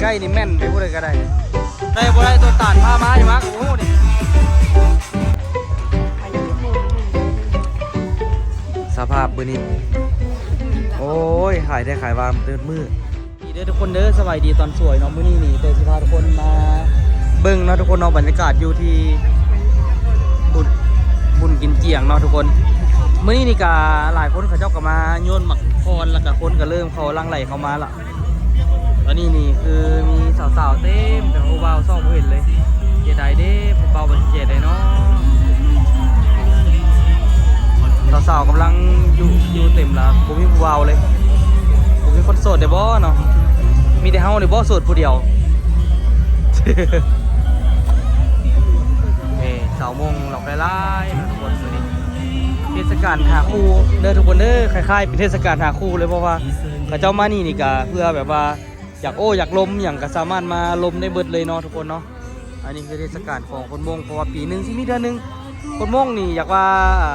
ໄອ້ນີ້ແມ່ນໄປຜູ້ໃດກໍໄດ້ ໄດ້ບໍ່ໄດ້ ຕົວຕານພາມາຢູ່ມາກໍບໍ່ຮູ້ນີ້ ສະພາບມື້ນີ້ ໂອ້ຍ ຂາຍໄດ້ຂາຍວ່າເດີດມື້ ດີເດີທຸກຄົນເດີ ສະບາຍດີຕອນສວຍເນາະ ມື້ນີ້ນີ້ເຕີຊິພາທຸກຄົນມາເບິ່ງເນາະທຸກຄົນເນາະ ບັນຍາກາດຢູ່ທີ່ບຸນ ບຸນກິນຈຽງເນາະທຸກຄົນ ມື້ນີ້ນີ້ກະຫຼາຍຄົນເຂົາເຈົ້າກໍມາໂຍນໝາກຄອນ ແລ້ວກະຄົນກໍເລີ່ມເຂົ້າຫຼັ່ງໄຫຼເຂົ້າມາລະ ຕອນນີ້ນີ້ຄືມີສາວໆເຕັມ ແຕ່ຜູ້ບ່າວສ່ອງບໍ່ເຫັນເລີຍ ເສຍດາຍເດ້ ຜູ້ບ່າວບໍ່ເສຍດາຍເນາະ ສາວໆກຳລັງຢູ່ ຢູ່ເຕັມລະ ບໍ່ມີຜູ້ບ່າວເລີຍ ບໍ່ມີຄົນໂສດໄດ້ບໍ່ເນາະ ມີແຕ່ເຮົານີ້ບໍ່ໂສດຜູ້ດຽວ ເອີ ຊາວມົ້ງຫຼາຍໆເນາະທຸກຄົນ ມື້ນີ້ເທດສະການຫາຄູ່ເດີທຸກຄົນເດີ ຄ້າຍໆເປັນເທດສະການຫາຄູ່ເລີຍ ເພາະວ່າເຂົາເຈົ້າມານີ້ນີ້ກະເພື່ອແບບວ່າ ຢາກໂອ້ຢາກລົມຫຍັງກໍສາມາດມາລົມໄດ້ເບິດເລີຍເນາະທຸກຄົນເນາະ ອັນນີ້ຄືເທດສະການຂອງຄົນມົ້ງ ເພາະວ່າປີໜຶ່ງຊິມີເທື່ອໜຶ່ງ ຄົນມົ້ງນີ້ຢາກວ່າ ອ່າ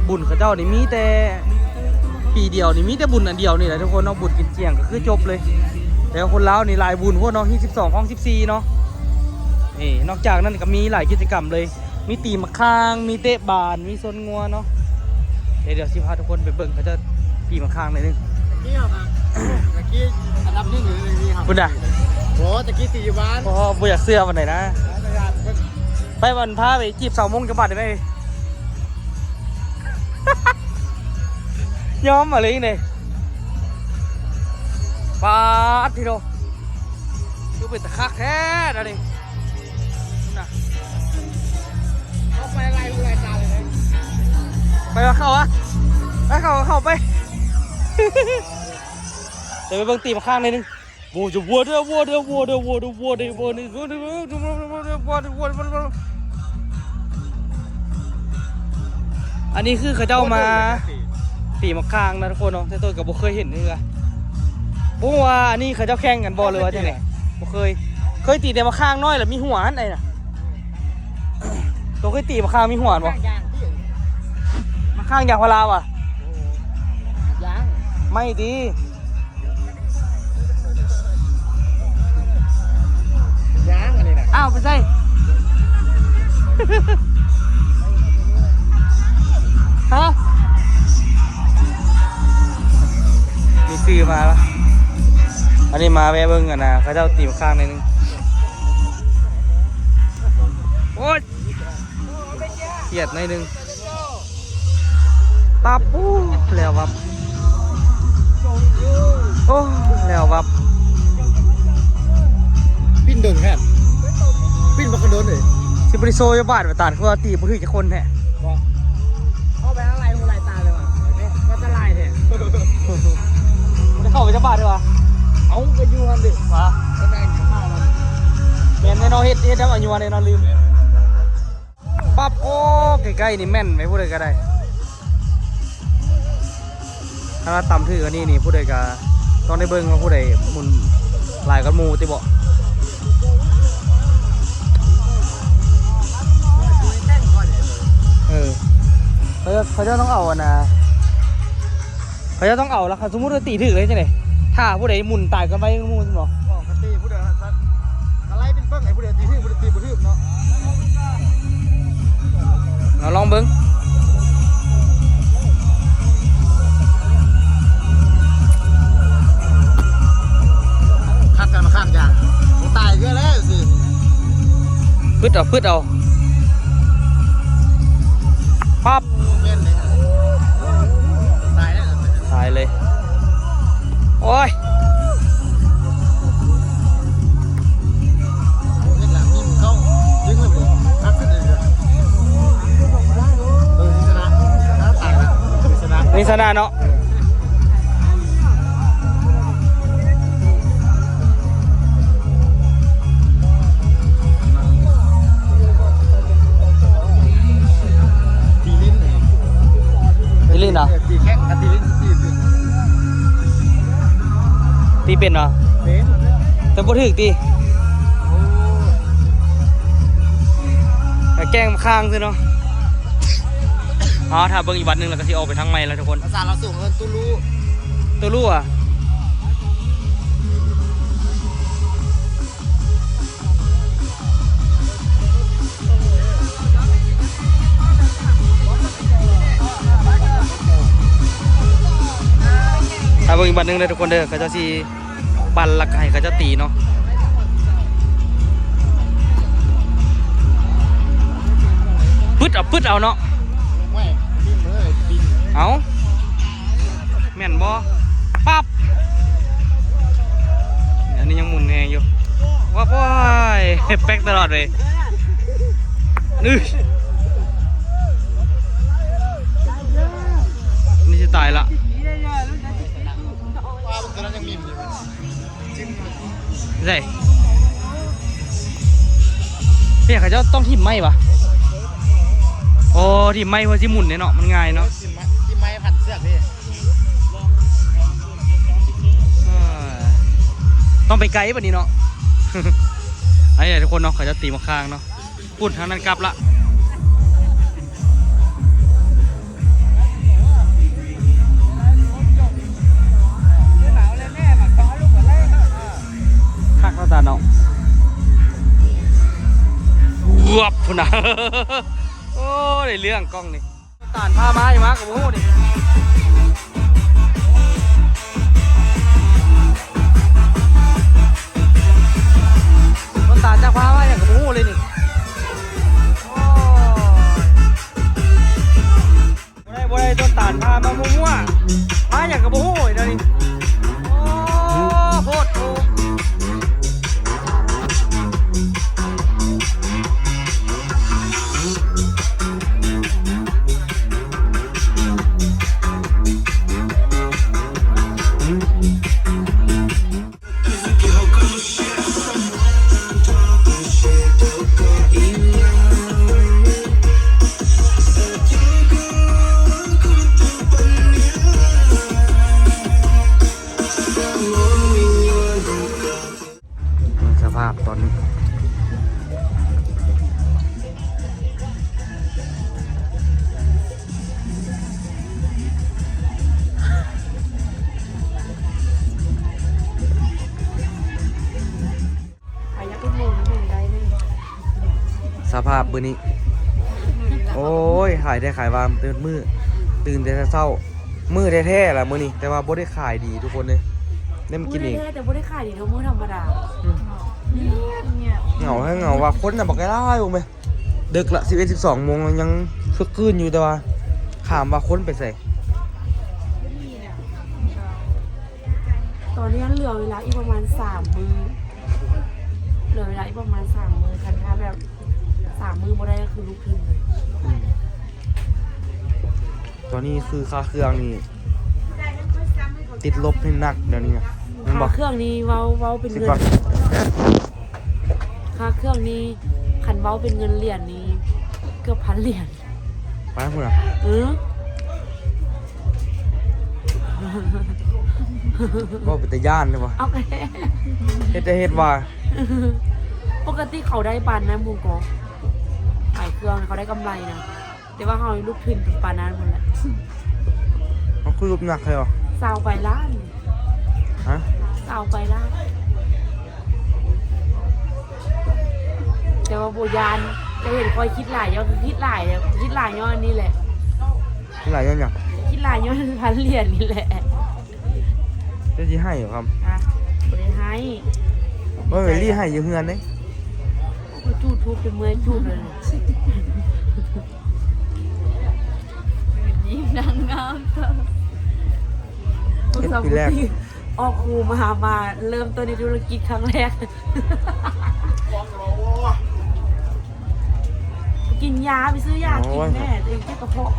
ບຸນເຂົາເຈົ້ານີ້ມີແຕ່ປີດຽວນີ້ ມີແຕ່ບຸນອັນດຽວນີ້ແຫຼະທຸກຄົນເນາະ ບຸນກິນຈຽງກໍຄືຈົບເລີຍ ແຕ່ວ່າຄົນລາວນີ້ຫຼາຍບຸນໂພດເນາະ ຮີດສິບສອງ ຄອງສິບສີ່ເນາະ ນີ້ ນອກຈາກນັ້ນກໍມີຫຼາຍກິດຈະກຳເລີຍ ມີຕີໝາກຂ່າງ ມີເຕະບານ ມີຊົນງົວເນາະ ດຽວ ດຽວຊິພາທຸກຄົນໄປເບິ່ງເຂົາເຈົ້າຕີໝາກຂ່າງໜ້ອຍໜຶ່ງ ຕະກີ້ ຕະກີ້ອັນດັບໜຶ່ງຢູ່ນີ້ຫັ້ນ ພຸ້ນນະ ໂອ້ ຕະກີ້ຕີຢູ່ບ້ານ ໂອ້ ບໍ່ຢາກເຊື່ອປານໃດນະ ໄປບັນພາໄປຈີບສາວມົ້ງຈັກບາດໄດ້ໄໝ ຍອມມາເລີຍນີ້ ປາດຕິໂທ ຄືເປັນຕາຄັກແທ້ດຽວນີ້ ນະ ເຂົ້າໄປໄລ່ຫູໄລ່ຕາເລີຍເດ້ ໄປວ່າເຂົ້າວະ ໄປເຂົ້າ ເຂົ້າໄປ ດຽວໄປເບິ່ງຕີມາຂ້າງໜ້ອຍໜຶ່ງ ໂອ້ ຈະໂວ້ເດີ ໂວ້ເດີ ໂວ້ເດີ ໂວ້ເດີ ໂວ້ເດີ ອັນນີ້ຄືເຂົາເຈົ້າມາຕີໝາກຂ່າງນະທຸກຄົນເນາະ ແຕ່ຕົວກໍບໍ່ເຄີຍເຫັນເທື່ອ ບໍ່ຮູ້ວ່າອັນນີ້ເຂົາເຈົ້າແຂ່ງກັນບໍ່ ຫຼືວ່າຈັ່ງໃດ ບໍ່ເຄີຍ ເຄີຍຕີແຕ່ໝາກຂ່າງນ້ອຍ ແລ້ວມີຫົວຫັ້ນໃດນະ ຕົວເຄີຍຕີໝາກຂ່າງມີຫົວບໍ່ ໝາກຂ່າງຢາງພາລາຫວາ ຢາງ ໄມ້ຕິ ຍາງອັນນີ້ນະ ອ້າວ ໄປໃສ ຮະ ມີຊື່ມາລະ ອັນນີ້ມາແວ່ເບິ່ງ ອັນນ່າ ເຂົາເຈົ້າຕີໝາກຂ່າງໜ້ອຍໜຶ່ງ ໂອ້ຍ ຄຽດໜ້ອຍໜຶ່ງ ປັບ ໂອ້ ແລ້ວວັບ ໂອ້ ແລ້ວວັບ ປິ່ນດົນແທ້ ປິ່ນບັກກະດົນເລີຍ ຊິບໍ່ໄດ້ໂຊຢູ່ບາດວ່າຕານ ຄືວ່າຕີບໍ່ຖືກຈັກຄົນແທ້ ບໍ່ ເອົາໄປອາໄລຫູໄລຕາເລີຍວ່າ ວ່າຕະລາຍແທ້ ຈະເຂົ້າໄປຈັກບາດເລີຍວ່າ ເອົາ ກໍຢູ່ຫັ້ນເດ້ ວ່າ ແມ່ນແນ່ເນາະ ເຮັດ ເຮັດນຳອາຍຸແນ່ເນາະ ລືມ ປັບ ໂອ້ ໃກ້ໆນີ້ແມ່ນໄປຜູ້ໃດກໍໄດ້ ຖ້າວ່າຕຳຖືກອັນນີ້ນີ້ ຜູ້ໃດກໍຕ້ອງໄດ້ເບິ່ງວ່າຜູ້ໃດໝຸນຫຼາຍກວ່າໝູ່ຕິເບາະ ເອີ ເຂົາເຈົ້າ ເຂົາເຈົ້າຕ້ອງເອົາອັນນ່າ ເຂົາເຈົ້າຕ້ອງເອົາລະ ຄັນສົມມຸດວ່າຕີຖືກເລີຍຈັ່ງໃດ ຖ້າຜູ້ໃດໝຸນຕາຍກ່ອນໄວກວ່າໝູ່ຊັ້ນບໍ່ ບໍ່ ກໍຕີຜູ້ເດີ ກໍໄລ່ເປັນເບິ່ງໃຫ້ຜູ້ເດີຕີຖືກ ຜູ້ໃດຕີບໍ່ຖືກເນາະ ເອົາລອງເບິ່ງ ຄັກກັນມາຄັກຢ່າງ ບໍ່ຕາຍເທື່ອແລ້ວຊິ ປຶດເອົາ ປຶດເອົາ ປັບ ແມ່ນເລີຍ ຕາຍແລ້ວ ຕາຍເລີຍ ໂອ້ຍ ເຮັດລະມີເຂົ້າດຶງເລີຍ ຄັກສຸດເລີຍ ເອີ ຊະນະ ຕາຍລະ ຊະນະ ນີ້ຊະນະເນາະ. ຕີຫຼິ້ນເອງ ຕີຫຼິ້ນເນາະ ເອີ ຕີແຂ່ງກັນ ຕີຫຼິ້ນ ຕີເປັນ ຕີເປັນເນາະ ເປັນ ແຕ່ບໍ່ຖືກຕິ ໂອ້ ແກ້ງມາຄ້າງຊື່ເນາະ. ເຮົາຖ້າເບິ່ງອີກວັດໜຶ່ງ ແລ້ວກໍຊິອອກໄປທາງໃໝ່ແລ້ວທຸກຄົນ. ພາສາລາວສູງເອີ້ນຕູລູ ຕູລູອະ. ບັດໜຶ່ງເດີທຸກຄົນເດີ ເຂົາເຈົ້າຊິປັ່ນ ແລ້ວກໍໃຫ້ເຂົາເຈົ້າຕີເນາະ. ປຶດເອົາ ປຶດເອົາເນາະ. ເອົ້າ ແມ່ນບໍ່? ປັບ ອັນນີ້ຍັງໝູນແຮງຢູ່. ວ່າ ໂອ້ຍ ແປັກຕະຫຼອດເວີຍ. ອື້ ນີ້ຊິຕາຍລະ. ໃສ່ ເປັນຫຍັງເຂົາເຈົ້າຕ້ອງຖິ້ມໄມ້ວະ? ໂອ້ ຖິ້ມໄມ້ເພື່ອຊິໝູນເດ້ເນາະ ມັນງ່າຍເນາະ. ຖິ້ມໄມ້ ຖິ້ມໄມ້ພັນເຊືອກເດ້. ເອີ ຕ້ອງໄປໄກບັດນີ້ເນາະ. ອັນນີ້ແຫຼະທຸກຄົນເນາະ ເຂົາເຈົ້າຕີໝາກຂ່າງເນາະ. ປຸ້ນ ທາງນັ້ນກັບລະ. ຄັກເນາະຕາເນາະ. ວຽບພຸ້ນນະ. ໂອ້ ໄດ້ເລື່ອງກ້ອງນີ້. ຕານພາມາຫຍັງມາກໍບໍ່ຮູ້ນີ້. ຕົ້ນຕານຈັກພາມາຫຍັງກໍບໍ່ຮູ້ເລີຍນີ້. ໂອ້ຍ ບໍ່ໄດ້ ບໍ່ໄດ້ ຕົ້ນຕານພາມາມົ້ວໆ ພາຫຍັງກໍບໍ່ຮູ້ເລີຍນີ້. ໂອ້ ໂພດໂພ. ເບິ່ງສະພາບຕອນນີ້ ສະພາບມື້ນີ້ ໂອ້ຍ ຂາຍແທ້ຂາຍວ່າ ຕື່ນມື້ ຕື່ນແຕ່ເຊົ້າ ມື້ແທ້ໆລະມື້ນີ້ ແຕ່ວ່າບໍ່ໄດ້ຂາຍດີທຸກຄົນເດ້. ໄດ້ມາກິນເອງ ມື້ແທ້ໆ ແຕ່ບໍ່ໄດ້ຂາຍດີເທົ່າມື້ທຳມະດາ. ອືມ ເຫງົາແຮງ ເຫງົາວ່າຄົນນະບັກຫຼາຍ ໂອ້ແມ່ ດຶກລະ ສິບເອັດ ສິບສອງໂມງ ຍັງຄຶກຄື້ນຢູ່ ແຕ່ວ່າຖາມວ່າຄົນໄປໃສ? ຕອນນີ້ເຫຼືອເວລາອີກປະມານສາມມື້ ເຫຼືອເວລາອີກປະມານສາມມື້ ຄັນຖ້າແບບສາມມື້ບໍ່ໄດ້ກໍຄືລຸກທຶນເລີຍ. ອືມ ຕອນນີ້ຄືຄ່າເຄື່ອງນີ້ຕິດລົບແຮງໜັກດຽວນີ້ນະ ແມ່ນບໍ່? ຄ່າເຄື່ອງນີ້ເວົ້າ ເວົ້າເປັນເງິນ ຄ່າເຄື່ອງນີ້ ຄັນເວົ້າເປັນເງິນຫຼຽນນີ້ ເກືອບພັນຫຼຽນ. ໄປພຸ້ນນະ. ເອີ ເວົ້າເປັນຕາຢ້ານເດ້ບໍ່? ເອົາ ເຮັດແຕ່ເຮັດວ່າ ປົກກະຕິເຂົາໄດ້ປານນັ້ນພຸ້ນກໍ ຂາຍເຄື່ອງເຂົາໄດ້ກຳໄລນະ ແຕ່ວ່າເຮົາລຸກທຶນປານນັ້ນພຸ້ນແຫຼະ. ເຮົາຄືລຸກໜັກແທ້ຫວາ? ຊາວປາຍລ້ານ. ຮະ? ຊາວປາຍລ້ານ. ແຕ່ວ່າບໍ່ຢ້ານ ເຈົ້າເຫັນຂ້ອຍຄິດຫຼາຍ ຍ້ອນຄິດຫຼາຍ ຄິດຫຼາຍຍ້ອນອັນນີ້ແຫຼະ. ຄິດຫຼາຍຍ້ອນຫຍັງ? ຄິດຫຼາຍຍ້ອນພັນຫຼຽນນີ້ແຫຼະ. ເຈົ້າຊິໃຫ້ຫວາຄຳ? ຮະ? ບໍ່ໄດ້ໃຫ້. ບໍ່ແມ່ນລີ້ໃຫ້ຢູ່ເຮືອນເດ້. ຈູດທູບຈົນເມື່ອຍຈູດເລີຍ. ຍິງນາງງາມ ເຮັດປີແລກ ອອກຄູມາ ມາເລີ່ມຕົ້ນໃນທຸລະກິດຄັ້ງແລກ. ກິນຢາ ໄປຊື້ຢາກິນແມ່ ໂອ້ຍ ຕົວເອງເຈັບກະເພາະ.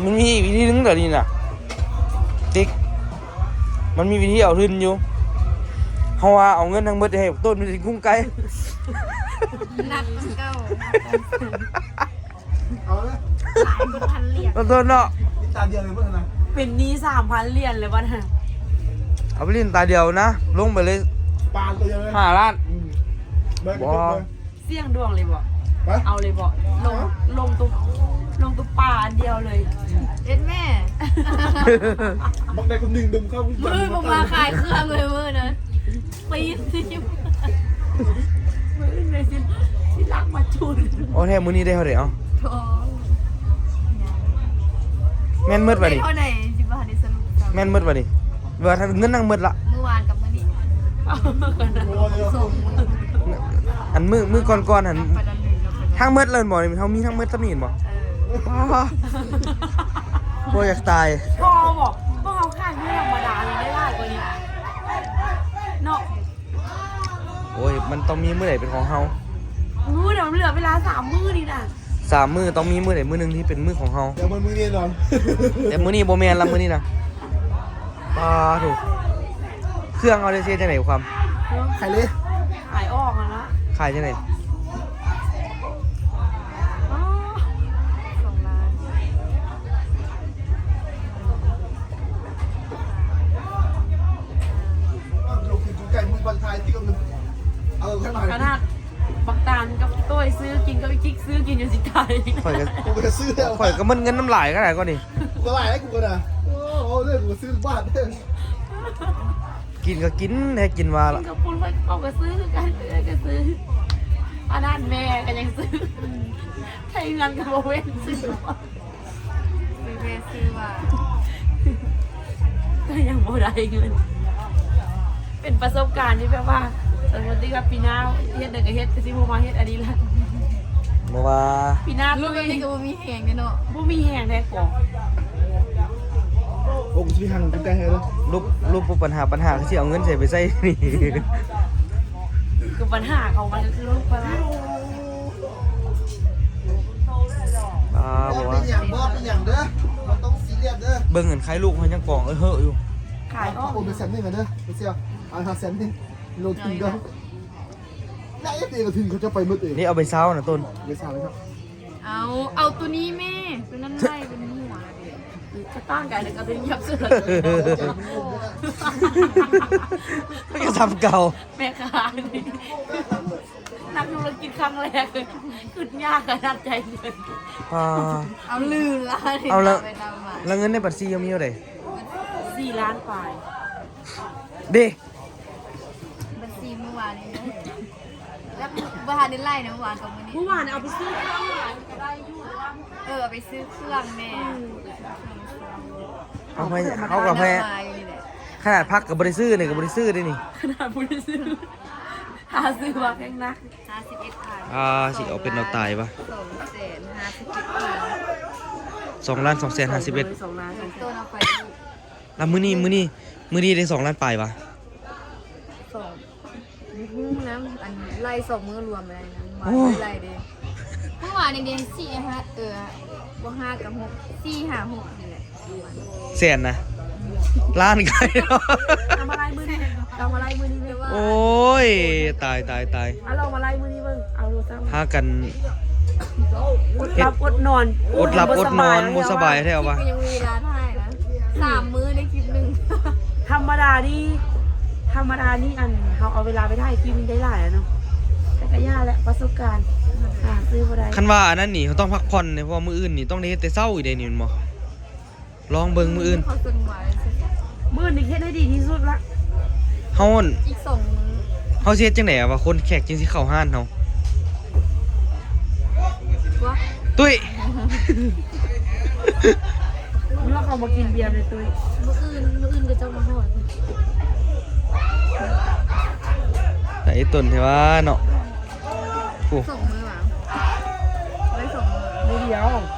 ມັນມີອີກວິທີໜຶ່ງດຽວນີ້ນະ ຕິກ ມັນມີວິທີເອົາທຶນຢູ່. ເຮົາວ່າເອົາເງິນທັງໝົດໃຫ້ຕົ້ນ ມັນຊິກຸ້ງໄກ່ ໜັກກວ່າເກົ່າ. ເອົາເລີຍ ຫຼາຍເບິດພັນຫຼຽນ ຕົ້ນເນາະ ຕາດຽວເລີຍເບິດຫັ້ນນະ ເປັນໜີ້ສາມພັນຫຼຽນເລີຍບັດຫັ້ນ. ເອົາໄປຫຼິ້ນຕາດຽວນະ ລົງໄປເລີຍ ປານຕົວດຽວເລີຍ ຫ້າລ້ານ. ອືມ ບໍ່ ສ່ຽງດວງເລີຍບໍ່? ເອົາເລີຍບໍ່? ລົງ ລົງຕຸບ ລົງຕຸບປາອັນດຽວເລີຍ. ເຮັດແມ່ ບັກໃດກໍດຶງດຶງເຂົ້າ ມື້ບາງມາຂາຍເຄື່ອງເລີຍມື້ນັ້ນ ປີນ ມື້ອື່ນເລີຍຊິ ຊິລັກມາຈູນ. ໂອ້ ແທ້ມື້ນີ້ໄດ້ເທົ່າໃດເອົາ? ໂອ້ ແມ່ນໝົດບໍ່ນີ້? ເທົ່າໃດ ຊິບໍ່ທັນໄດ້ສະຫຼຸບຊ້ຳ. ແມ່ນໝົດບໍ່ນີ້? ວ່າເງິນນາງໝົດລະ ມື້ວານກັບມື້ນີ້ ສອງມື້. ອັນມື້ ມື້ກ່ອນໆຫັ້ນ ທັງໝົດເລີຍບໍ່? ເຮົາມີທັງໝົດສ່ຳນີ້ບໍ່? ເອີ ໂອ້ຍ ຢາກຕາຍ. ພໍບໍ່? ພວກເຮົາຂາຍມື້ທຳມະດາຍັງໄດ້ຫຼາຍກວ່ານີ້ເນາະ. ໂອ້ຍ ມັນຕ້ອງມີມື້ໃດເປັນຂອງເຮົາ. ມື້ດຽວ ເຫຼືອເວລາສາມມື້ນີ້ນະ. ສາມມື້ ຕ້ອງມີມື້ໃດມື້ໜຶ່ງທີ່ເປັນມື້ຂອງເຮົາ. ແຕ່ມັນມື້ແນ່ນອນ. ແຕ່ມື້ນີ້ບໍ່ແມ່ນລະ ມື້ນີ້ນະ. ປາໂທ້ ເຄື່ອງເຮົາໄດ້ເຮັດຈັ່ງໃດຄວາມ? ຂາຍເລີຍ. ຂາຍອອກຫັ້ນລະ. ຂາຍຈັ່ງໃດ? ສອງລ້ານ. ຂະໜາດບັກຕານກັບໂຕ້ຍຊື້ກິນ ກັບອີຈິກຊື້ກິນ ຈົນຊິຕາຍ. ຂ້ອຍກໍ ຂ້ອຍກໍໝົດເງິນນຳຫຼາຍຂະໜາດກໍນີ້. ກູກໍຫຼາຍ ກູກໍນະ. ໂອ້ ເອົາເລີຍ ກູຊື້ບາດເດີ. ກິນກໍກິນແທ້ ກິນວ່າລະ ກິນກັບປຸ້ນ ຂ້ອຍກໍຊື້ຄືກັນ ເອື້ອຍກໍຊື້. ອັນນັ້ນແມ່ກໍຍັງຊື້ ໄທເຮືອນກໍບໍ່ເວັ້ນຊື້. ຊື້ແທ້ຊື້ວ່າ ກໍຍັງບໍ່ໄດ້ເງິນ. ເປັນປະສົບການທີ່ແບບວ່າ ສົມມຸດວ່າປີໜ້າເຮັດຫຍັງກໍເຮັດ ກໍຊິບໍ່ມາເຮັດອັນນີ້ລະ. ບໍ່ວ່າ ປີໜ້າລຸ້ນແບບນີ້ກໍບໍ່ມີແຮງເດ້ເນາະ. ບໍ່ມີແຮງແທ້ກວ່າ. ໂອ້ ກູຊິໄປຫັງຕັ້ງແຕ່ແຮງເດີ. ລຸບ ລຸບປຸບ ບັນຫາ ບັນຫາ ຄືຊິເອົາເງິນໃສໄປໃຊ້ນີ້. ຄືບັນຫາຂອງມັນກໍຄືລຸບໄປລະ. ອ່າ ບໍ່ວ່າ ເປັນຫຍັງ ບໍ່ເປັນຫຍັງເດີ ບໍ່ຕ້ອງຊີຣຽສເດີ. ເບິ່ງອັນໄຂ່ລູກເຮົາຍັງກອງເອີເຮີ້ຢູ່. ຂາຍອອກ ໂອນໄປແສນໜຶ່ງເດີ ໄປຊຽວ ເອົາຫ້າແສນໜຶ່ງ ລົງທຶນເດີ. ແລ້ວເອັຟເອ ກໍທຶນເຂົາຈະໄປໝົດເອງ. ນີ້ເອົາໄປຊາວນະຕົ້ນ ໄປຊາວເລີຍເນາະ. ເອົາ ເອົາໂຕນີ້ແມ່ ໂຕນັ້ນໄດ້ເປັນຫົວເດ້. ຈະຕ່າງກັນກໍເປັນຫຍັບສຸດ. ມັນກໍສ່ຳເກົ່າ. ແມ່ຄ້ານີ້ ນັກທຸລະກິດຄັ້ງແລກ ຄຶດຍາກຂະໜາດໃຈເງິນ. ອ່າ ເອົາລືມລະ ເອົາລະ ແລ້ວເງິນໃນບັນຊີເຮົາມີເທົ່າໃດ? ສີ່ລ້ານປາຍເດ້. ບັນຊີມື້ວານນີ້ ແລ້ວບໍ່ທັນໄດ້ໄລ່ນະ ມື້ວານກັບມື້ນີ້. ມື້ວານເອົາໄປຊື້ເຄື່ອງ ເອີ ເອົາໄປຊື້ເຄື່ອງແດ່. ອືມ ເຮົາກໍແພ ເຮົາກໍແພ ຂະໜາດຜັກກໍບໍ່ໄດ້ຊື້ນີ້ ກໍບໍ່ໄດ້ຊື້ເດ້ນີ້. ຂະໜາດບໍ່ໄດ້ຊື້ ຫາຊື້ວ່າແພງນະ. ຫ້າສິບເອັດພັນ ອ່າ ຊິເອົາເປັນເອົາຕາຍວະ. ສອງແສນຫ້າສິບເອັດພັນ ສອງລ້ານສອງແສນຫ້າສິບເອັດ. ສອງລ້ານສອງແສນ ໂຕນເອົາໄປ. ລະມື້ນີ້ ມື້ນີ້ ມື້ນີ້ໄດ້ສອງລ້ານປາຍວະ. ສອງ ບໍ່ຮູ້ນຳ ອັນໄລ່ສອງມື້ລວມໄດ້ນະ. ໂອ້ ໄລ່ເດ້ ມື້ວານນີ້ເດ້ ສີ່ ຫ້າ ເອີ ບໍ່ ຫ້າ ກັບ ຫົກ ສີ່ ຫ້າ ຫົກ ນີ້ແຫຼະ. ແສນນະ ລ້ານໄກເນາະ. ເອົາມາໄລ່ມື້ນີ້ ເອົາມາໄລ່ມື້ນີ້ເລີຍ. ໂອ້ຍ ຕາຍ ຕາຍ ຕາຍ. ເອົາລອງມາໄລ່ມື້ນີ້ເບິ່ງ ເອົາໂລດຊ້ຳ. ພາກັນ ອົດຫຼັບອົດນອນ ອົດຫຼັບອົດນອນ ບໍ່ສະບາຍແທ້ວ່າ. ຍັງມີເວລາຖ່າຍນະ ສາມມື້ໃນຄລິບໜຶ່ງ. ທຳມະດານີ້ ທຳມະດານີ້ ອັນ ເຮົາເອົາເວລາໄປຖ່າຍຄລິບນີ້ໄດ້ຫຼາຍແລ້ວເນາະ ແຕ່ກະຢ່າແຫຼະ ປະສົບການຫາຊື້ບໍ່ໄດ້. ຄັນວ່າອັນນັ້ນນີ້ ເຮົາຕ້ອງພັກຜ່ອນເດ້ ເພາະວ່າມື້ອື່ນນີ້ຕ້ອງໄດ້ເຮັດແຕ່ເຊົ້າອີກເດ້ນີ້ແມ່ນບໍ່? ລອງເບິ່ງມື້ອື່ນ. ມື້ອື່ນນີ້ເຮັດໃຫ້ດີທີ່ສຸດລະ. ເຮົາ ອີກສອງມື້ ເຮົາຊິເຮັດຈັ່ງໃດວ່າຄົນແຂກຈຶ່ງຊິເຂົ້າຮ້ານເຮົາ? ຕຸ້ຍ ເມື່ອເຂົາມາກິນເບຍໃນຕຸ້ຍ. ມື້ອື່ນ ມື້ອື່ນເຂົາເຈົ້າມາຮອດ. ໄອ້ຕົນແທ້ວ່າເນາະ. ໂອ້ ສອງມື້ຫວາ? ໄດ້ສອງມື້ ມື້ດຽວ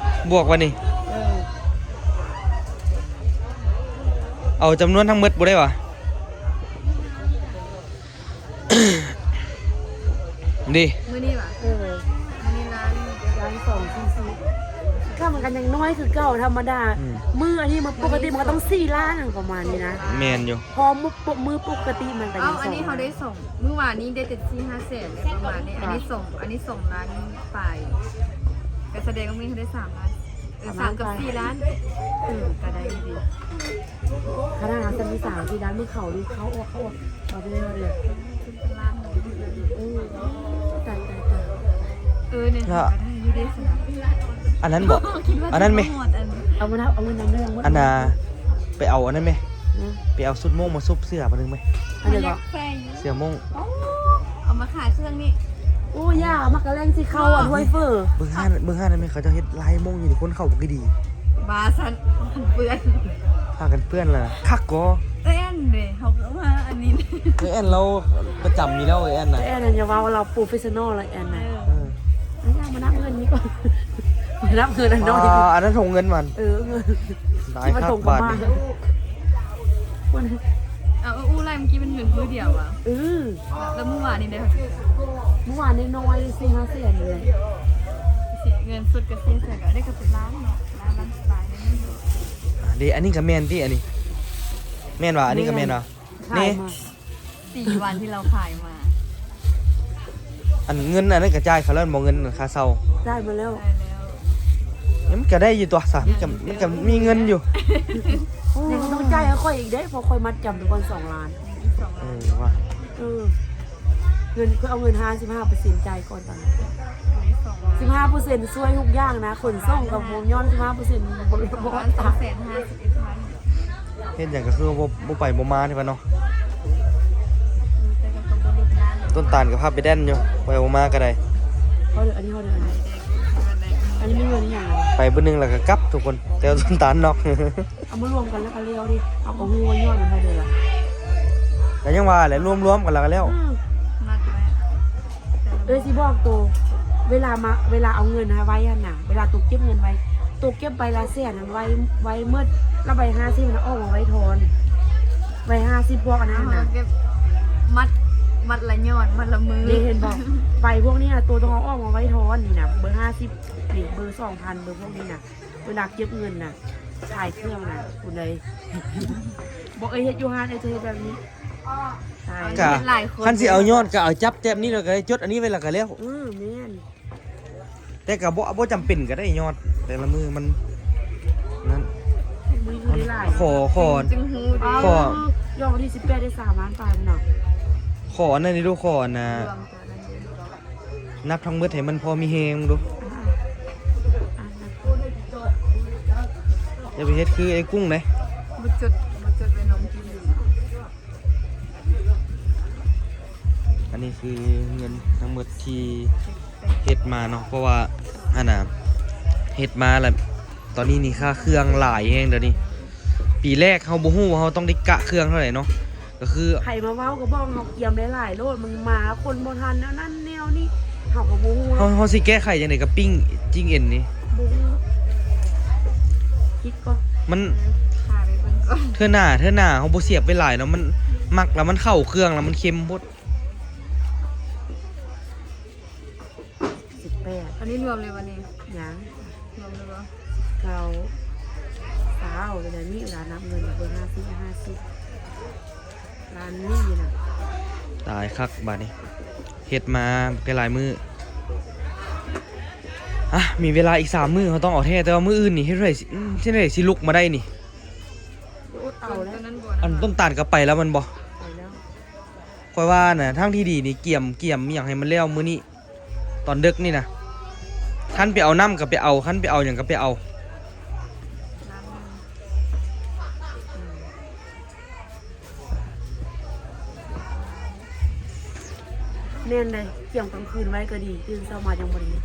ບວກວ່ານີ້. ເອີ ເອົາຈຳນວນທັງໝົດບໍ່ໄດ້ຫວາ? ເດ້ ມື້ນີ້ຫວາ? ເອີ ມື້ນີ້ລ້ານ ລ້ານສອງ ສີ່ສິບ ກໍມັນກໍຍັງນ້ອຍຄືເກົ່າ ທຳມະດາ. ອືມ ມື້ອັນນີ້ມັນປົກກະຕິມັນກໍຕ້ອງສີ່ລ້ານປະມານນີ້ນະ. ແມ່ນຢູ່ ພໍມື້ປົກກະຕິມັນກໍຍັງ ເອົ້າ ອັນນີ້ເຮົາໄດ້ສອງ ມື້ວານນີ້ໄດ້ແຕ່ສີ່ຫ້າແສນປະມານນີ້. ອັນນີ້ສອງ ອັນນີ້ສອງລ້ານປາຍ ກໍສະແດງວ່າມື້ນີ້ເຮົາໄດ້ສາມລ້ານ. ເອີ ສາມກັບສີ່ລ້ານ. ເອີ ກໍໄດ້ຢູ່ເດ. ຂະໜາດເຮົາຈະມີສາມສີ່ລ້ານ ມື້ເຂົານີ້ເຂົ້າອອກ ເຂົ້າອອກ ເອົາໄປເລີຍ. ເອີ ຕາຍ ຕາຍ ຕາຍ. ເອີ ແມ່ນ ກໍໄດ້ຢູ່ເດ. ອັນນັ້ນບໍ່? ອັນນັ້ນແມະ ເອົາມານຳ ເອົາເງິນນຳເດີ. ອັນນ່າ ໄປເອົາອັນນັ້ນແມະ. ໄປເອົາຊຸດໂມ່ງມາຊຸບເສື້ອບາດໜຶ່ງແມະ. ອັນນີ້ກໍ ເສື້ອໂມ່ງ ເອົາມາຂາຍເຄື່ອງນີ້. ໂອ້ ຢ່າ ມັກກະແລ່ງຊິເຂົ້າ ເອີ ອັນຫ້ວຍເຟີ. ເບິ່ງຮ້ານ ເບິ່ງຮ້ານນັ້ນແມະ ເຂົາເຈົ້າເຮັດລາຍໂມ່ງຢູ່ນີ້ ຄົນເຂົ້າບໍ່ຄືດີ. ວ່າຊັ້ນ ເປື້ອນ ພາກັນເປື້ອນລະ ຄັກກໍ ເອື້ອຍແອນເດ້ ເຮົາກໍມາອັນນີ້ ເອື້ອຍແອນລາວປະຈຳຢູ່ແລ້ວ ເອື້ອຍແອນນະ ເອື້ອຍແອນນະ ຢ່າເວົ້າ ລາວໂປຣເຟສຊັນນໍລະ ເອື້ອຍແອນນະ ເອີ ເອີ ມານັບເງິນນີ້ກ່ອນ ມານັບເງິນອັນນ້ອຍ ອ່າ ອັນນັ້ນຖົງເງິນມັນ ເອີ ເງິນ ຫຼາຍຄັກບາດນີ້ ເອົາ ອູ້ໄລ່ມື້ກີ້ມັນເງິນມື້ດຽວຫວາ ເອີ ແລ້ວມື້ວານນີ້ໄດ້ເທົ່າໃດ? ມື້ວານນ້ອຍໆ ສີ່ຫ້າແສນນີ້ແຫຼະ ເງິນສົດກໍສີ່ແສນ ກໍໄດ້ກໍເປັນລ້ານເນາະ ລ້ານ ລ້ານປາຍນີ້ ເດ້ ອັນນີ້ກໍແມ່ນຕິ ອັນນີ້ ແມ່ນຫວາ? ອັນນີ້ກໍແມ່ນຫວາ? ແມ່ນ ນີ້ ຂາຍມາ ສີ່ວັນທີ່ເຮົາຂາຍມາ ອັນເງິນອັນນັ້ນກໍຈ່າຍເຂົາແລ້ວແມ່ນບໍ່? ເງິນຄ່າເຊົ່າ ຈ່າຍມາແລ້ວ ຈ່າຍແລ້ວ ມັນກໍໄດ້ຢູ່ຕົວະ ມັນກໍ ມັນກໍມີເງິນຢູ່ ຍັງຕ້ອງຈ່າຍໃຫ້ຂ້ອຍອີກເດ້ ເພາະຂ້ອຍມັດຈຳໄປກ່ອນສອງລ້ານ ເອີ ວ່າ ເອີ ເງິນ ເຂົາເອົາເງິນຫ້າສິບຫ້າເປີເຊັນຈ່າຍກ່ອນຕອນນັ້ນ ສິບຫ້າເປີເຊັນຊ່ວຍທຸກຢ່າງນະ ຂົນສົ່ງກໍບໍ່ຍ້ອນສິບຫ້າເປີເຊັນ ບໍ່ ບໍ່ ສອງແສນຫ້າສິບເອັດພັນ ເຮັດຫຍັງກໍຄືວ່າບໍ່ ບໍ່ໄປບໍ່ມານີ້ວ່າເນາະ ເອີ ແຕ່ກໍບໍ່ຫຼຸດງານ ຕົ້ນຕານກໍພາໄປແດນຢູ່ ໄປບໍ່ມາກໍໄດ້ ເຮົາເດີ ອັນນີ້ເຮົາເດີ ອັນນີ້ ອັນນີ້ມີເງິນອີຫຍັງ ໄປມື້ໜຶ່ງແລ້ວກໍກັບທຸກຄົນ ແຕ່ວ່າຕົ້ນຕານນອກ ເອົາມາລວມກັນແລ້ວກໍແລ້ວເດ້ ເຮົາກໍຮູ້ວ່າຍອດມັນເທົ່າໃດລະ ກໍຍັງວ່າແຫຼະ ລວມໆກັນແລ້ວກໍແລ້ວ ອືມ ມັດໄວ້ ເອີຍ ຊິບອກໂຕ ເວລາມາ ເວລາເອົາເງິນຫັ້ນໄວ້ຫັ້ນນະ ເວລາໂຕເກັບເງິນໄວ້ ໂຕເກັບໃບລະແສນຫັ້ນໄວ້ ໄວ້ໝົດ ລະໃບຫ້າສິບຫັ້ນອອກມາໄວ້ທອນ ໃບຫ້າສິບພວກອັນນັ້ນນະ ເຮົາເກັບມັດ ມັດລະຍອດ ມັດລະມື້ ນີ້ເຫັນບໍ່ ໃບພວກນີ້ນະ ໂຕຕ້ອງເອົາອອກມາໄວ້ທອນນີ້ນະ ເບີຫ້າສິບນີ້ ເບີສອງພັນ ເບີພວກນີ້ນະ ເວລາເກັບເງິນນະ ຂາຍເຄື່ອງນະ ຜູ້ໃດ ບໍ່ເອີຍ ເຮັດຢູ່ຮ້ານ ເອີຍ ຈະເຮັດແບບນີ້ ຂາຍ ກໍ ເຮັດຫຼາຍຄົນ ຄັນຊິເອົາຍອດກໍເອົາຈັບແຕ້ມນີ້ ແລ້ວກໍໄດ້ຈົດອັນນີ້ໄວ້ ແລ້ວກໍແລ້ວ ເອີ ແມ່ນ ແຕ່ກໍບໍ່ ບໍ່ຈຳເປັນກໍໄດ້ຍອດ ແຕ່ລະມື້ມັນນັ້ນ ມື້ນີ້ໄດ້ຫຼາຍ ຂໍ ຂໍ ຈຶ່ງຮູ້ເດ້ ຂໍ ຍອດວັນທີສິບແປດໄດ້ສາມລ້ານປາຍພຸ້ນນະ ຂໍອັນນັ້ນນີ້ດູ ຂໍອັນນ່າ ລວມຕົວນັ້ນເດ້ ນັບທັງໝົດໃຫ້ມັນພໍມີແຮງເບິ່ງດູ ອ່າ ອ່າ ອ່າ ຢ່າໄປເຮັດຄືໄອ້ກຸ້ງເດ້ ບໍ່ຈົດ ບໍ່ຈົດໄວ້ນ້ອງກິນຢູ່ ອັນນີ້ຄືເງິນທັງໝົດທີ່ເຮັດມາເນາະ ເພາະວ່າ ອັນນ່າ ເຮັດມາແລ້ວ ຕອນນີ້ນີ້ຄ່າເຄື່ອງຫຼາຍແຮງ ດຽວນີ້ ປີແລກເຮົາບໍ່ຮູ້ວ່າເຮົາຕ້ອງໄດ້ກະເຄື່ອງເທົ່າໃດເນາະ ກໍຄື ໃຜມາເວົ້າກໍບອກເຮົາກຽມຫຼາຍໆໂລດ ມັນມາຄົນບໍ່ທັນແນວນັ້ນແນວນີ້ ເຮົາກໍບໍ່ຮູ້ ເຮົາ ເຮົາຊິແກ້ໄຂຈັ່ງໃດກັບປີ້ງຈິ້ງເອັນນີ້ ບໍ່ຮູ້ ຄິດກ່ອນ ມັນ ເອີ ຖ້າໄປເບິ່ງກ່ອນ ເທື່ອໜ້າ ເທື່ອໜ້າເຮົາບໍ່ສຽບໄປຫຼາຍເນາະ ມັນໝັກແລ້ວມັນເຂົ້າເຄື່ອງແລ້ວມັນເຄັມໂພດ ສິບແປດ ອັນນີ້ລວມເລີຍບໍ່ນີ້? ຍັງ ລວມເລີຍບໍ່? ເກົ້າ ຊາວ ເວລານີ້ເວລານັບເງິນ ເບິ່ງຫ້າສິບ ຫ້າສິບ ລ້ານນີ້ນະ ຕາຍຄັກບາດນີ້ ເຮັດມາໄດ້ຫຼາຍມື້ ອ່ະ ມີເວລາອີກສາມມື້ ເຮົາຕ້ອງເອົາແທ້ ແຕ່ວ່າມື້ອື່ນນີ້ເຮັດໃດ ເຮັດໃດຊິລຸກມາໄດ້ນີ້ ອດເອົາແລ້ວ ອັນຕົ້ນຕານກໍໄປແລ້ວແມ່ນບໍ່? ໄປແລ້ວ ຂ້ອຍວ່ານະ ທາງທີ່ດີນີ້ ກຽມ ກຽມອີ່ຫຍັງໃຫ້ມັນແລ້ວມື້ນີ້ ຕອນເດິກນີ້ນະ ຄັນໄປເອົານ້ຳກໍໄປເອົາ ຄັນໄປເອົາຫຍັງກໍໄປເອົາ ແມ່ນເດ້ ກຽມກາງຄືນໄວ້ກໍດີ ຕື່ນເຊົ້າມາຈັ່ງບໍ່ໄດ້ເຮັດ.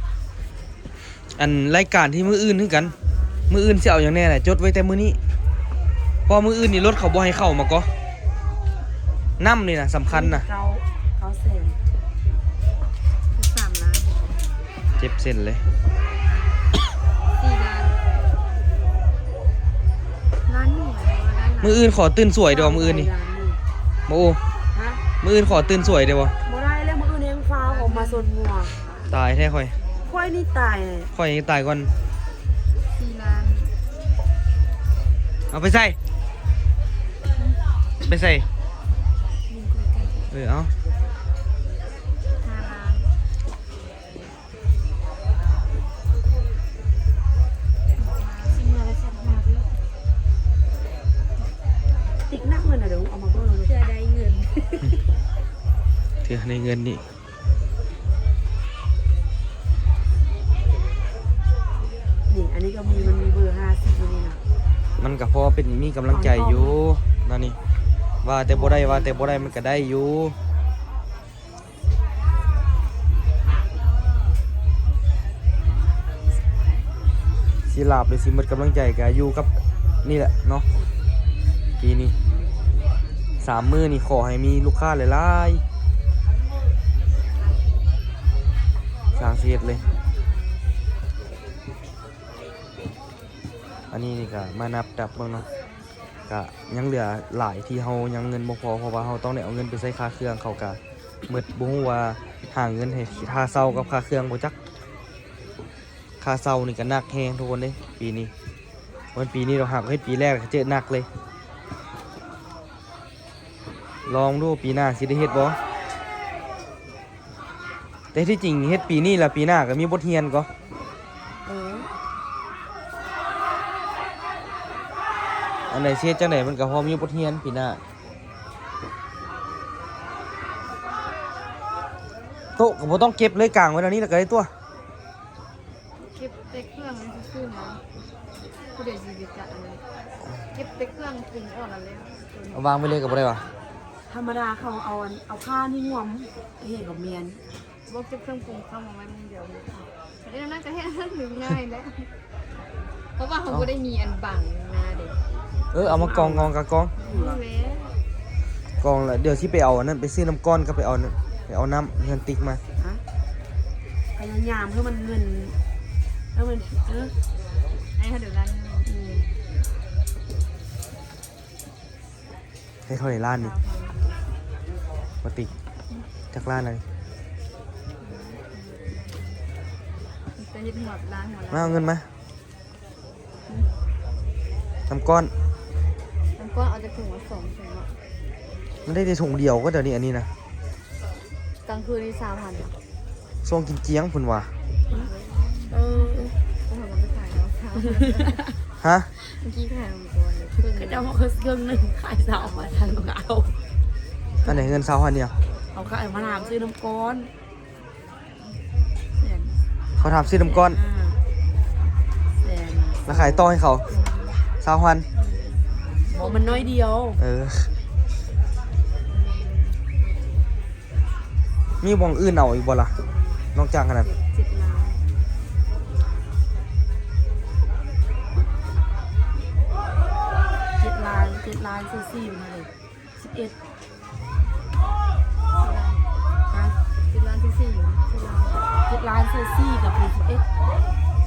ອັນລາຍການທີ່ມື້ອື່ນຄືກັນ ມື້ອື່ນຊິເອົາຫຍັງແດ່ນະ ຈົດໄວ້ແຕ່ມື້ນີ້ ເພາະມື້ອື່ນນີ້ລົດເຂົາບໍ່ໃຫ້ເຂົ້າມາກໍ ນ້ຳນີ້ນະສຳຄັນນະ ເກົ້າ ເກົ້າແສນ ສາມລ້ານ ເຈັບເສັ້ນເລີຍ ສີ່ລ້ານ ລ້ານໜຶ່ງ ມື້ອື່ນຂໍຕື່ນສວຍເດີ້ ມື້ອື່ນນີ້ ບໍ່ໂອ້ ຮະ ມື້ອື່ນຂໍຕື່ນສວຍເດີ້ບໍ່ ບໍ່ໄດ້ແລ້ວ ມື້ອື່ນແຮງຟ້າວອອກມາຊົນຫົວ ຕາຍແທ້ຂ້ອຍ ຂ້ອຍນີ້ຕາຍ ຂ້ອຍຍັງຕາຍກ່ອນ ສີ່ລ້ານ ເອົາໄປໃສ່ ໄປໃສ່ ເອີ ເອົາ ຫ້າລ້ານ ຕິກໜັກເງິນນະ ດຽວເອົາມາເບິ່ງ ເທື່ອໄດ້ເງິນ ເທື່ອໄດ້ເງິນນີ້ ນີ້ ອັນນີ້ກໍມີ ມັນມີເບີຫ້າສິບຢູ່ນີ້ນະ ມັນກໍພໍເປັນ ມີກຳລັງໃຈຢູ່ນະນີ້ ວ່າແຕ່ບໍ່ໄດ້ ວ່າແຕ່ບໍ່ໄດ້ ມັນກໍໄດ້ຢູ່. ຊິລາບ ຫຼື ຊິໝົດກຳລັງໃຈ ກະຢູ່ກັບນີ້ແຫຼະເນາະ. ປີນີ້ສາມມື້ນີ້ ຂໍໃຫ້ມີລູກຄ້າຫຼາຍໆ ຊ່າງຊິເຮັດເລີຍ. ອັນນີ້ນີ້ກະມານັບດັບເບິ່ງເນາະ ກະຍັງເຫຼືອຫຼາຍທີ່ເຮົາຍັງເງິນບໍ່ພໍ ເພາະວ່າເຮົາຕ້ອງໄດ້ເອົາເງິນໄປໃຊ້ຄ່າເຄື່ອງ ເຂົາກະໝົດ ບໍ່ຮູ້ວ່າຫາເງິນໃຫ້ຄ່າເຊົ່າກັບຄ່າເຄື່ອງບໍ່ຈັກ. ຄ່າເຊົ່ານີ້ກະໜັກແຮງທຸກຄົນເດ້ ປີນີ້. ບໍ່ແມ່ນປີນີ້ດອກ ຫາກເຮັດປີແລກກະເຈີໜັກເລີຍ. ລອງດູປີໜ້າຊິໄດ້ເຮັດບໍ່? ແຕ່ທີ່ຈິງເຮັດປີນີ້ລະ ປີໜ້າກະມີບົດຮຽນກໍ ເອີ ອັນໃດຊິເຮັດຈັ່ງໃດ ມັນກະພໍມີບົດຮຽນປີໜ້າ. ໂຕະກະບໍ່ຕ້ອງເກັບເລີຍ ກາງໄວ້ແນວນີ້ລະກະໄດ້ຕົວະ. ເກັບແຕ່ເຄື່ອງຊື່ໆນະ ຜູ້ໃດຊິໄປຈັດອັນນັ້ນ ເກັບແຕ່ເຄື່ອງປຸງອອກນັ້ນແຫຼະ. ເອົາວາງໄວ້ເລີຍກະບໍ່ໄດ້ຫວາ? ທຳມະດາເຂົາເອົາອັນ ເອົາຜ້ານີ້ງວມ ເຮັດກະແມ່ນ ບໍ່ເກັບເຄື່ອງປຸງເຂົ້າມາໄວ້ໝ່ອງດຽວ. ເຮັດອັນນັ້ນກະເຮັດອັນນັ້ນງ່າຍແຫຼະ ເພາະວ່າເຮົາບໍ່ໄດ້ມີອັນບັງໜ້າເດ້. ເອີ ເອົາມາກອງ ກອງກະກອງ ກອງລະ ດຽວຊິໄປເອົາອັນນັ້ນ ໄປຊື້ນ້ຳກ້ອນ ກະໄປເອົາ ໄປເອົານ້ຳເຮືອນຕິກມາ. ພະຍາຍາມໃຫ້ມັນເງິນ ໃຫ້ມັນ ເອີ ໃຫ້ເຮົາເດີລ້ານ ອືມ. ໄດ້ເທົ່າໃດລ້ານນີ້? ບໍ່ຕິກ ຈັກລ້ານລະນີ້? ຈະເຮັດຫົວລ້ານຫົວລ້ານ ມາເອົາເງິນມາ. ນ້ຳກ້ອນ ນ້ຳກ້ອນເອົາຈັກຖົງວະ? ສອງຖົງເນາະ. ມັນໄດ້ແຕ່ຖົງດຽວກໍດຽວນີ້ ອັນນີ້ນະ. ກາງຄືນນີ້ຊາວພັນ. ຊ່ວງກິນຈຽງພຸ້ນຫວາ. ເອີ ເອີ ເຮົາໄປຂາຍເອົາຊາວພັນ. ຮະ? ເມື່ອກີ້ຂາຍມັງກອນເລີຍ ເຂົາເຈົ້າເອົາເຄິ່ງໜຶ່ງ ຂາຍຊາວພັນ ທັນກໍເອົາ. ອັນໃດເງິນຊາວພັນນີ້? ເອົາຂາຍມາຖາມຊື້ນ້ຳກ້ອນ. ເຂົາຖາມຊື້ນ້ຳກ້ອນ ແສນ ແລ້ວຂາຍຕໍ່ໃຫ້ເຂົາຊາວພັນ. ບໍ່ ມັນໜ້ອຍດຽວ. ເອີ ມີບ່ອນອື່ນເອົາອີກບໍ່ລະ ນອກຈາກອັນນັ້ນ? ເຈັດ ເຈັດລ້ານ ເຈັດລ້ານ ເຈັດລ້ານ ຊື້ສີ່ ສິບເອັດ ຮະ? ເຈັດລ້ານ ເຈັດລ້ານ ເຈັດລ້ານ ເຈັດລ້ານ ຊື້ສີ່ ກະເປັນສິບເອັດ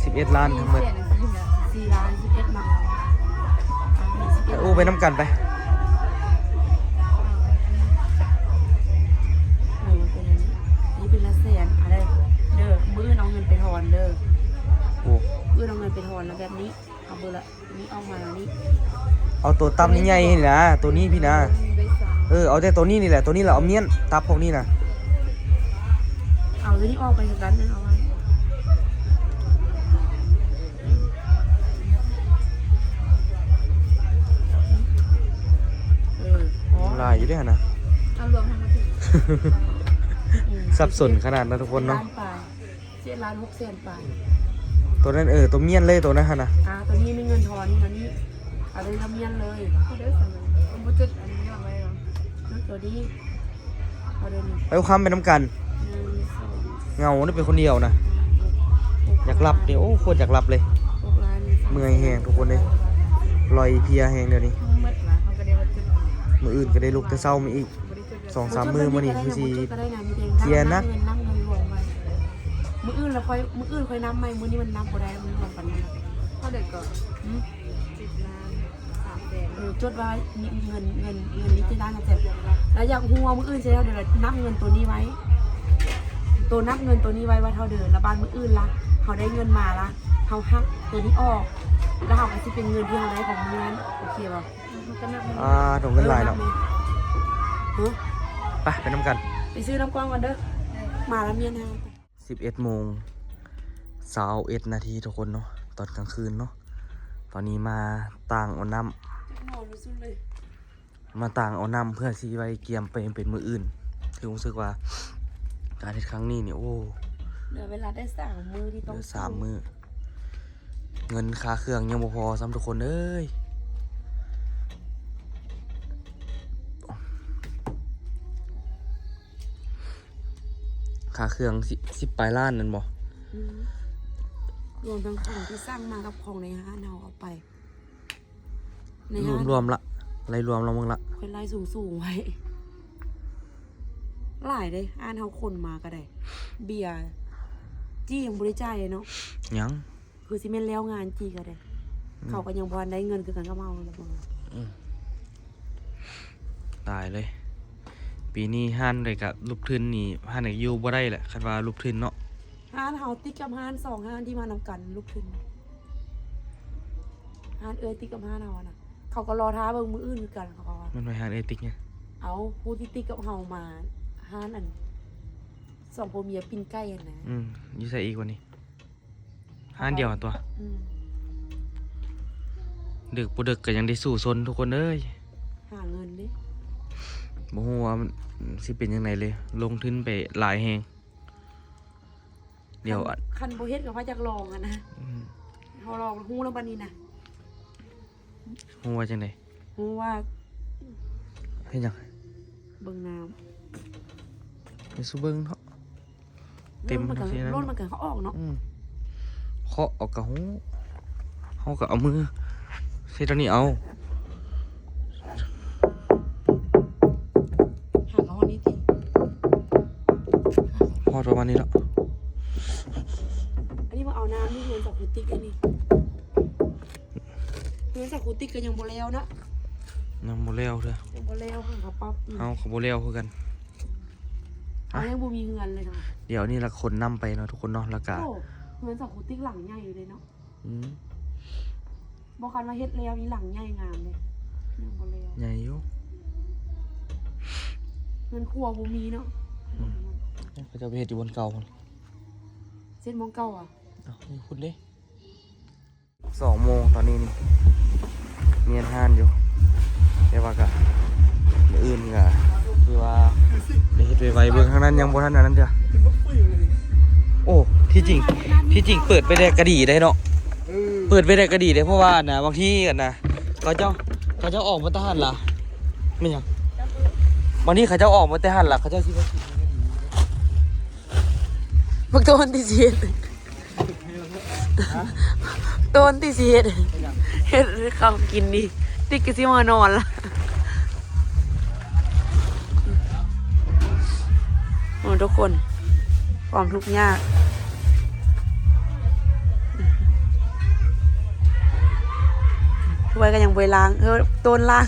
ສິບເອັດລ້ານທັງໝົດ. ສີ່ແສນສີ່ ສີ່ລ້ານ ສິບເອັດ ເນາະ. ອ່ະ ເອີ ໄປນຳກັນໄປ. ເອີ ເປັນອັນນີ້ ນີ້ເປັນລະແສນ ອະເດີ ມື້ອື່ນເອົາເງິນໄປທອນເດີ. ໂອ້ ມື້ອື່ນເອົາເງິນໄປທອນ ລະແບບນີ້ ເອົາເບີລະ ນີ້ອອກມານີ້ ເອົາໂຕຕັບໃຫຍ່ໆນີ້ນະ ໂຕນີ້ພີ້ນະ. ເອີ ເອົາແຕ່ໂຕນີ້ນີ້ແຫຼະ ໂຕນີ້ລະເອົາມ້ຽນ ຕັບພວກນີ້ນະ. ເອົາໂຕນີ້ອອກໄປຄືກັນ ເອົາໄວ້ ເອີ ຫຼາຍຢູ່ເດ້ຫັ້ນນະ ເອົາລວມທັງໝົດ ອືມ ສັບສົນຂະໜາດນະທຸກຄົນເນາະ. ເຈັດລ້ານ ເຈັດລ້ານຫົກແສນປາຍ ໂຕນັ້ນ ເອີ ໂຕມ້ຽນເລີຍ ໂຕນັ້ນຫັ້ນນະ. ອ່າ ໂຕນີ້ມີເງິນທອນນີ້ນະ ນີ້ ເອົາເລີຍ ລະມ້ຽນເລີຍ. ເອົາເດີ ສັນ ບໍ່ຈົດອັນນີ້ໄວ້ເນາະ ຈົດໂຕນີ້ ເອົາເດີນີ້ ໄປຄຳໄປນຳກັນ. ເຫງົາເດ້ ເປັນຄົນດຽວນະ ຢາກຫຼັບນີ້ ໂອ້ ໂຄດຢາກຫຼັບເລີຍ. ເມື່ອຍແຮງທຸກຄົນເອີຍ ລ່ອຍເພຍແຮງດຽວນີ້. ມື້ອື່ນກະໄດ້ລຸກແຕ່ເຊົ້າມາອີກ ສອງສາມມື້ ມື້ນີ້ຄືຊິເພຍໜັກ. ມື້ອື່ນລະຄ່ອຍ ມື້ອື່ນຄ່ອຍນັບໃໝ່ ມື້ນີ້ມັນນັບບໍ່ໄດ້ ມັນລວມກັນໝົດ. ເທົ່າໃດກໍ? ຫືມ? ເຈັດລ້ານສາມແສນ. ເອີ ຈົດໄວ້ ເງິນ ເງິນ ເງິນນີ້ເຈັດລ້ານສາມແສນ ລະຢາກຮູ້ວ່າມື້ອື່ນຊິເຮັດແນວໃດ ລະນັບເງິນໂຕນີ້ໄວ້ ໂຕນັບເງິນໂຕນີ້ໄວ້ວ່າເທົ່າໃດ ລະບາດມື້ອື່ນລະ ເຮົາໄດ້ເງິນມາລະ ເຮົາຫັກໂຕນີ້ອອກ ລະເຮົາກະຊິເປັນເງິນທີ່ເຮົາໄດ້ຂອງເຮືອນ ໂອເຄບໍ່? ອ່າ ໂຕເງິນຫຼາຍເນາະ. ໄປ ໄປນຳກັນ ໄປຊື້ນ້ຳກ້ອນກ່ອນເດີ ມາລະມ້ຽນເຮົາ. ສິບເອັດໂມງຊາວເອັດນາທີທຸກຄົນເນາະ ຕອນກາງຄືນເນາະ. ຕອນນີ້ມາຕ່າງເອົານ້ຳ ມາຕ່າງເອົານ້ຳເພື່ອຊິໄວ້ກຽມໄປເປັນມື້ອື່ນ. ຄືຮູ້ສຶກວ່າການເຮັດຄັ້ງນີ້ນີ້ ໂອ້ ເຫຼືອເວລາໄດ້ສາມມື້ທີ່ຕ້ອງ ເຫຼືອສາມມື້ ເງິນຄ່າເຄື່ອງຍັງບໍ່ພໍຊ້ຳທຸກຄົນເອີຍ. ຄ່າເຄື່ອງສິບ ສິບປາຍລ້ານນັ້ນບໍ່? ອືມ ລວມທັງຂອງທີ່ສັ່ງມາກັບຂອງໃນຮ້ານເຮົາເອົາໄປ ໃນຮ້ານ ລວມໆລະ ໄລ່ລວມລະເບິ່ງລະ ຂ້ອຍໄລ່ສູງໆໄວ້ ຫຼາຍເດ້ ຮ້ານເຮົາຂົນມາກໍໄດ້ ເບຍຈີ້ຍັງບໍ່ໄດ້ຈ່າຍເນາະ ຍັງ ຄືຊິແມ່ນແລ້ວງານຈີ້ກໍໄດ້ ອືມ ເຂົາກໍຍັງບໍ່ທັນໄດ້ເງິນຄືກັນກັບເຮົາແຫຼະ ອືມ ຕາຍເລີຍ ປີນີ້ຮ້ານໃດກະລຸກທຶນນີ້ ຮ້ານໃດຢູ່ບໍ່ໄດ້ແຫຼະ ຄັນວ່າລຸກທຶນເນາະ ຮ້ານເຮົາຕິດກັບຮ້ານສອງຮ້ານທີ່ມານຳກັນລຸກທຶນ ຮ້ານເອື້ອຍຕິດກັບຮ້ານເຮົາຫັ້ນນະ ເຂົາກໍລໍຖ້າເບິ່ງມື້ອື່ນຄືກັນ ເຂົາກໍວ່າ ມັນໄປຮ້ານເອື້ອຍຕິກຫຍັງ ເອົາ ຜູ້ທີ່ຕິດກັບເຮົາມາ ຮ້ານອັນ ສອງຜົວເມຍປີ້ງໄກ່ຫັ້ນນະ ອືມ ຢູ່ໃສອີກວະນີ້? ຮ້ານດຽວຫັ້ນຕົວະ ອືມ ດຶກບໍ່ດຶກກໍຍັງໄດ້ສູ້ຊົນທຸກຄົນເອີຍ ຫາເງິນເດ້ ບໍ່ຮູ້ວ່າມັນຊິເປັນຈັ່ງໃດເລີຍ ລົງທຶນໄປຫຼາຍແຮງ ດຽວ ຄັນ ອັນ ຄັນບໍ່ເຮັດກໍພາຈັກລອງຫັ້ນນະ ອືມ ເຮົາລອງຮູ້ແລ້ວບັດນີ້ນະ ຮູ້ວ່າຈັ່ງໃດ? ຮູ້ວ່າ ເຮັດຫຍັງ? ເບິ່ງນ້ຳ ໄປສູ່ເບິ່ງເນາະ ເຕັມ ມັນກໍ ລົ້ນມັນກໍເຂົ້າອອກເນາະ ອືມ ເຄາະເອົາກໍຮູ້ ເຮົາກໍເອົາມືໃສ່ຕົວນີ້ເອົາ ຫາກໍຮອດນີ້ຕິ ຮອດປະມານນີ້ເນາະ ອັນນີ້ມາເອົານ້ຳຢູ່ເຮືອນສາວຄູຕິກອັນນີ້ ເຮືອນສາວຄູຕິກກໍຍັງບໍ່ແລ້ວເນາະ ຍັງບໍ່ແລ້ວເທື່ອ ຍັງບໍ່ແລ້ວ ເຮົາກໍປັບ ເຮົາກໍບໍ່ແລ້ວຄືກັນ ເຮົາຍັງບໍ່ມີເຮືອນເລີຍເນາະ ດຽວນີ້ລະຂົນນ້ຳໄປເນາະທຸກຄົນເນາະ ລະກະ ໂອ້ ເຮືອນສາວຄູຕິກຫຼັງໃຫຍ່ຢູ່ເດ້ເນາະ ອືມ ບໍ່ຄັນວ່າເຮັດແລ້ວນີ້ຫຼັງໃຫຍ່ງາມເດ້ ຍັງບໍ່ແລ້ວ ໃຫຍ່ຢູ່ ເຮືອນຄົວບໍ່ມີເນາະ ອືມ ເຂົາເຈົ້າໄປເຮັດຢູ່ບ່ອນເກົ່າພຸ້ນ ເຊັດໝ່ອງເກົ່າອະ ເອົ້າ ຢູ່ພຸ້ນເດ້ ສອງໂມງຕອນນີ້ນີ້ ມີອັນຮ້ານຢູ່ ແຕ່ວ່າກະ ມື້ອື່ນກະ ຄືວ່າ ໄດ້ເຮັດໄວໆ ເບິ່ງທາງນັ້ນຍັງບໍ່ທັນອັນນັ້ນເທື່ອ ໂອ້ ທີ່ຈິງ ທີ່ຈິງເປີດໄປແດ່ກະດີໄດ໋ເນາະ ເອີ ເປີດໄປແດ່ກະດີໄດ໋ ເພາະວ່າອັນນະ ບາງທີອັນນະ ເຂົາເຈົ້າ ເຂົາເຈົ້າອອກມາແຕ່ຫັ້ນລະ ແມ່ນຫຍັງ? ບາງທີເຂົາເຈົ້າອອກມາແຕ່ຫັ້ນລະ ເຂົາເຈົ້າຊິມາກິນ ບັກໂຕນຕິເສດ ໂຕນຕິຊິເຮັດ ເຮັດເຂົ້າກິນນີ້ ຕິກກໍຊິມານອນລະ ໂອ້ ທຸກຄົນ ຄວາມທຸກຍາກ ຖ້ວຍກໍຍັງບໍ່ໄດ້ລ້າງ ເອີ ໂຕນລ້າງ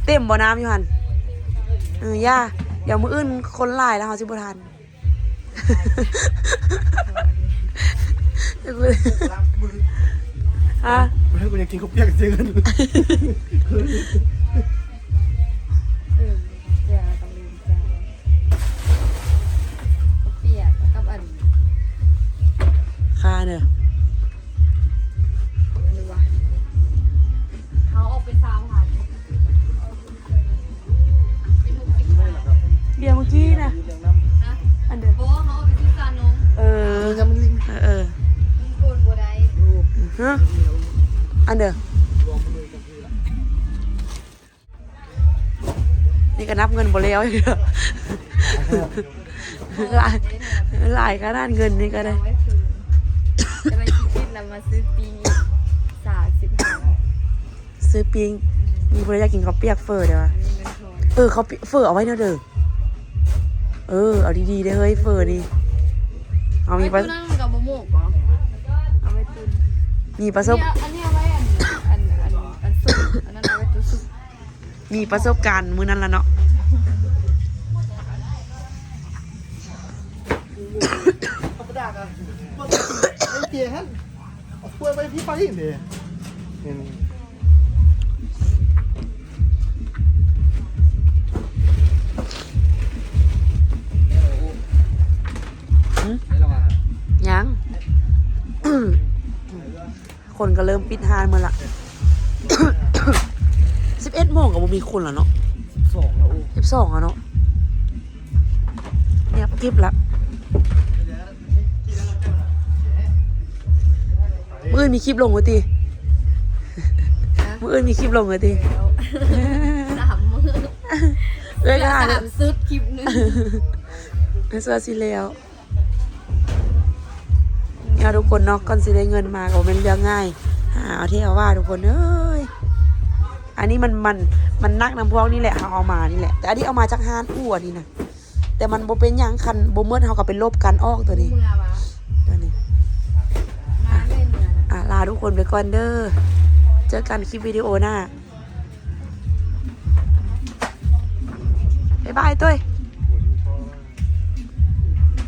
ເຕັມບໍ່ນ້ຳຢູ່ຫັ້ນ? ເອີ ຢ່າ ດຽວມື້ອື່ນຄົນຫຼາຍແລ້ວເຮົາຊິບໍ່ທັນ. ຮະ ກູຢາກກິນເຂົ້າປຽກຈັ່ງຊັ້ນ ເອີ ເຈົ້າຕ້ອງລືມຈ່າຍ ເຂົ້າປຽກກັບອັນ ຄ່າເດີ ຫຼືວ່າ ເຮົາອອກໄປຊາວພັນ ເບຍເມື່ອກີ້ນະ ອັນເດີ ບໍ່ ເຮົາເອົາໄປຊື້ຊານົມ ເອີ ເອີ ເອີ ມັນໂອນບໍ່ໄດ້ ຮະ ອັນເດີ ນີ້ກໍນັບເງິນບໍ່ແລ້ວ ຫຼາຍ ຫຼາຍຂະໜາດເງິນນີ້ກໍໄດ້ ເອົາໄວ້ຄືນ ແຕ່ວ່າຊິຄິດແລ້ວມາຊື້ປີ້ງອີກ ສາມສິບຫ້າ ຊື້ປີ້ງ ມີຜູ້ໃດຢາກກິນເຂົ້າປຽກເຝີເດີ ເອີ ເຂົ້າເຝີເອົາໄວ້ແນວເດີ ເອີ ເອົາດີໆເດີເຮີ້ຍ ເຝີນີ້ ເຮົາມີປະ ເຮີ້ຍ ໂຕນັ້ນມັນກໍບໍ່ໝົກບໍ ເອົາໄວ້ຕຸ່ນ ມີປະສົບ ອັນນີ້ເອົາໄວ້ອັນ ອັນ ອັນ ອັນຊຸບ ອັນນັ້ນເອົາໄວ້ຕຸ່ນຊຸບ ມີປະສົບການມື້ນັ້ນລະເນາະ ທຳມະດາກໍເບິ່ງໄອ້ເຈຫັ້ນ ເອົາຖ້ວຍໄວ້ທີ່ໄຟເດ້ ຫຶ ຍັງ ຄົນກໍເລີ່ມປິດຮ້ານໝົດລະ ສິບເອັດໂມງກໍບໍ່ມີຄົນລະເນາະ ສິບສອງແລ້ວ ໂອ້ ສິບສອງແລ້ວເນາະ ງຽບກິບລະ ມື້ອື່ນມີຄລິບລົງບໍ່ຕິ ມື້ອື່ນມີຄລິບລົງບໍ່ຕິ ສາມມື້ ເອື້ອຍກໍຫາ ສາມຊຸດຄລິບໜຶ່ງ ເອື້ອຍວ່າຊິແລ້ວ ເນາະທຸກຄົນເນາະ ກ່ອນຊິໄດ້ເງິນມາກໍບໍ່ແມ່ນເລື່ອງງ່າຍ ຫາເອົາແທ້ເອົາວ່າທຸກຄົນເອີຍ. ອັນນີ້ມັນ ມັນ ມັນໜັກນຳພວກນີ້ແຫຼະ ເຮົາເອົາມານີ້ແຫຼະ ແຕ່ອັນນີ້ເອົາມາຈາກຮ້ານອູ້ອັນນີ້ນະ ແຕ່ມັນບໍ່ເປັນຫຍັງ ຄັນບໍ່ໝົດເຮົາກໍໄປລົບກັນອອກໂຕນີ້ ເມືອວະ ໂຕນີ້ ມາເລີຍເມືອນະ. ອ່ະ ລາທຸກຄົນໄປກ່ອນເດີ ເຈີກັນຄລິບວິດີໂອໜ້າ ບາຍບາຍ ຕຸ້ຍ.